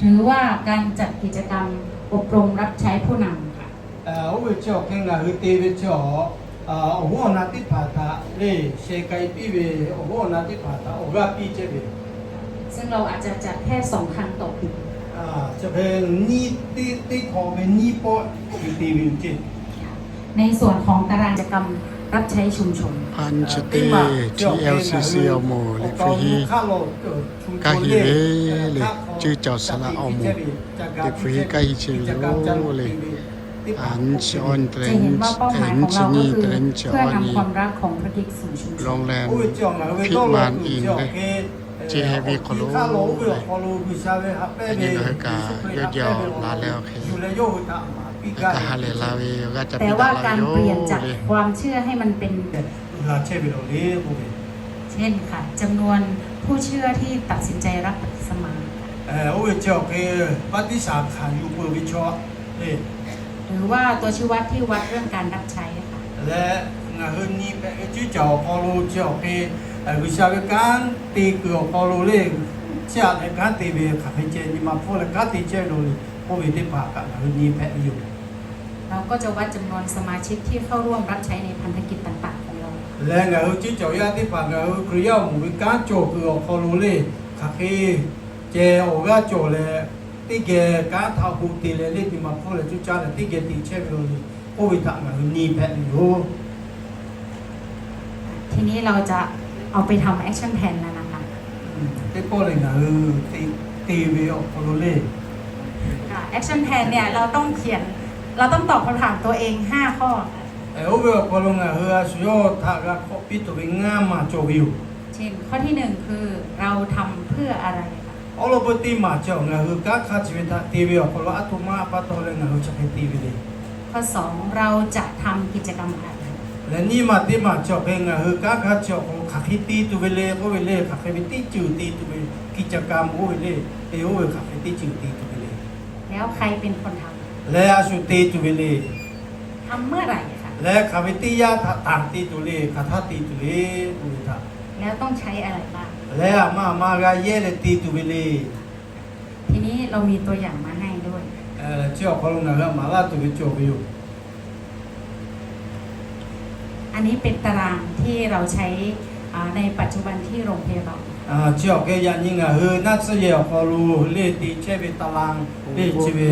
หรือว่าการจัดกิจกรรมอบรมรับใช้ผู้นำค่ะ Oˇ ve chi awˬ hk'e ngaˬ hui te ve chi awˬ, awˬ hoˉ awˬ na teˇ hpaˍ htaꞈ lehˬ sheh k'ai piˇ ve, awˬ hoˉ awˬ na teˇ hpaˍ htaꞈ awˬ g'aˇ piˇ chehˇ ve. ซึ่งเราอาจจะจัดแค่สองครั้งต่อปี Chi hk'e nyiˇ teˇ, teˇ hkawꞈ ve nyiˇ pawˆ te ve yoˬ ceˇ. ในส่วนของตารางกิจกรรมรับใช้ชุมชน Anˇ chi teˇ, T L C C awˬ moˍ Liꞈ hpu hiˉ kanˉ heˆ ve le, cuˇ caoˬ saˍ laꞈ awˬ moˍ Liꞈ hpu hiˉ kanˉ heˆ chehˇ ve yoˬ le. Anˇ chi awˇ nyi te leh, anˇ chi nyi te leh nyiˇ chi awˇ nyi, เพื่อนำความรักของพระคริสต์สู่ชุมชน โรงแรม Piedmont Inn le, chi heh ve hk'aw lo le, a nyi ngaˬ hui kaꞈ yawˇ jaˇ la leh awˬ hk'e, kaꞈ ha lehˬ la ve g'a ca piˇ daꞈ la ve yoˬ le. แต่ว่าการเปลี่ยนจากความเชื่อให้มันเป็น G'a chehˇ ve lawˬ le k'oˆ ve. เช่นค่ะ จำนวนผู้เชื่อที่ตัดสินใจรับบัพติศมา Oˇ ve chi awˬ hk'e baˆtiˆsaˬ hkanˍ yuˬ peuˬ ve chaw le. หรือว่าตัวชี้วัดที่วัดเรื่องการรับใช้ค่ะ Leh ngaˬ hui nyi hpehꞈ ve cuˇ caoˬ awˬ hk'aw lo chi awˬ hk'e G'uiˬsha ve kanˉ te kuiˬ awˬ hk'aw lo le, chiˇ aꞈ leh kanˉ te ve hk'aˬ hk'e ceh nyi ma hpfuhˇ leh kanˉ te chehˇ ve lawˬ le k'oˆ ve teˇ hpaˍ kaꞈ ngaˬ hui nyi hpehꞈ ve yoˬ. เราก็จะวัดจำนวนสมาชิกที่เข้าร่วมรับใช้ในพันธกิจต่างๆของเรา Leh ngaˬ hui cuˇ caoˬ yaˇ teˇ hpaˍ ngaˬ hui Hkriꞈ yaˇ awˬ moˍ ve kanˉ cawˬ kuiˬ awˬ hk'aw lo le, hk'aˬ hk'e ceh awˬ g'aˇ cawˬ leh, teˇ geh kanˉ htaꞈ hoꞈ te leh le nyi ma hpfuhˇ leh cuˇ caˇ leh teˇ geh te chehˇ ve lawˬ le k'oˆ ve htaꞈ ngaˬ hui nyi hpehꞈ ve yoˬ. ทีนี้เราจะเอาไปทำ action plan แล้วนะคะ Teˇ pawˆ lehˬ ngaˬ hui te, te ve awˬ hk'aw lo le, action plan เนี่ย เราต้องเขียน เราต้องตอบคำถามตัวเอง ห้าข้อ Oˇ ve awˬ hk'aw lo ngaˬ hui a shu yawˇ htaꞈ g'a hk'awꞈ piˇ tuˬ ve ngaˇ maˬ cawˬ ve yoˬ. เช่น ข้อที่หนึ่งคือ เราทำเพื่ออะไรคะ Awˉ lawˉ peu teˇ maˬ cawˬ ngaˬ hui kanˉ hk'aˇ chi ve htaꞈ te ve awˬ hk'aw lo aˉ htoꞈ ma pa taw leh ngaˬ hui chi hk'e te ve le. ข้อสอง เราจะทำกิจกรรมอะไร Leh nyiˇ maˬ teˇ maˬ cawˬ hk'e ngaˬ hui kanˉ hk'aˇ chi awˬ hk'aw lo hk'aˬ hk'e te tuˬ ve le k'oˆ ve le, hk'aˬ hk'e ve teˇ ceuˬ te tuˬ ve กิจกรรม k'oˆ ve le, te oˇ ve hk'aˬ hk'e teˇ ceuˬ te tuˬ ve le. แล้วใครเป็นคนทำ Leh a shu te tuˬ ve le. ทำเมื่อไหร่คะ Leh hk'aˬ ve teˇ yanˇ htaꞈ tanˬ te tuˬ le, hk'aˬ htaˇ te tuˬ le k'oˆ ve htaꞈ. แล้วต้องใช้อะไรบ้าง Leh aˬ ma aˬ ma g'a yehˇ leh te tuˬ ve le. ทีนี้เรามีตัวอย่างมาให้ด้วย Chi awˬ hk'aw lo ngaˬ hui maˍ laˇ tuˬ ve cawˬ ve yoˬ. อันนี้เป็นตารางที่เราใช้ อ่า ในปัจจุบันที่โรงพยาบาล Chi awˬ hk'e yaꞈ nyi ngaˬ hui naˆ tsuhˇ yehˬ awˬ hk'aw lo le te chehˇ ve ตาราง le chi ve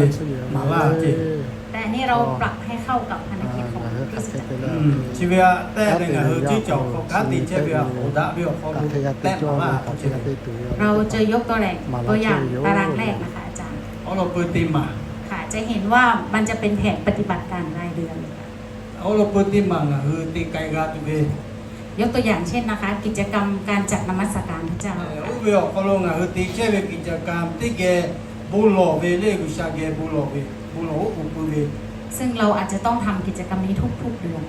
maˍ laˇ ceˇ. แต่อันนี้เราปรับให้เข้ากับพันธกิจของคริสตจักร Chi ve aꞈ tehˆ leh ngaˬ hui cuˇ caoˬ awˬ hk'aw kanˉ te chehˇ ve awˬ daꞈ ve awˬ hk'aw lo tehˆ maˍ laˇ ceˇ. เราจะยกตัวอย่าง ตัวอย่างตารางแรกนะคะ อาจารย์ Awˉ lawˉ peu teˇ maˬ ค่ะ จะเห็นว่ามันจะเป็นแผนปฏิบัติการรายเดือน Awˉ lawˉ peu teˇ maˬ ngaˬ hui te k'ai g'a tuˬ ve. ยกตัวอย่างเช่นนะคะ กิจกรรมการจัดนมัสการพระเจ้า Oˇ ve awˬ hk'aw lo ngaˬ hui te chehˇ ve กิจกรรม teˇ geh bon lawˬ ve le, G'uiˬsha geh bon lawˬ ve, bon lawˬ oˉ k'oˍ pui ve. ซึ่งเราอาจจะต้องทำกิจกรรมนี้ทุกๆ เดือน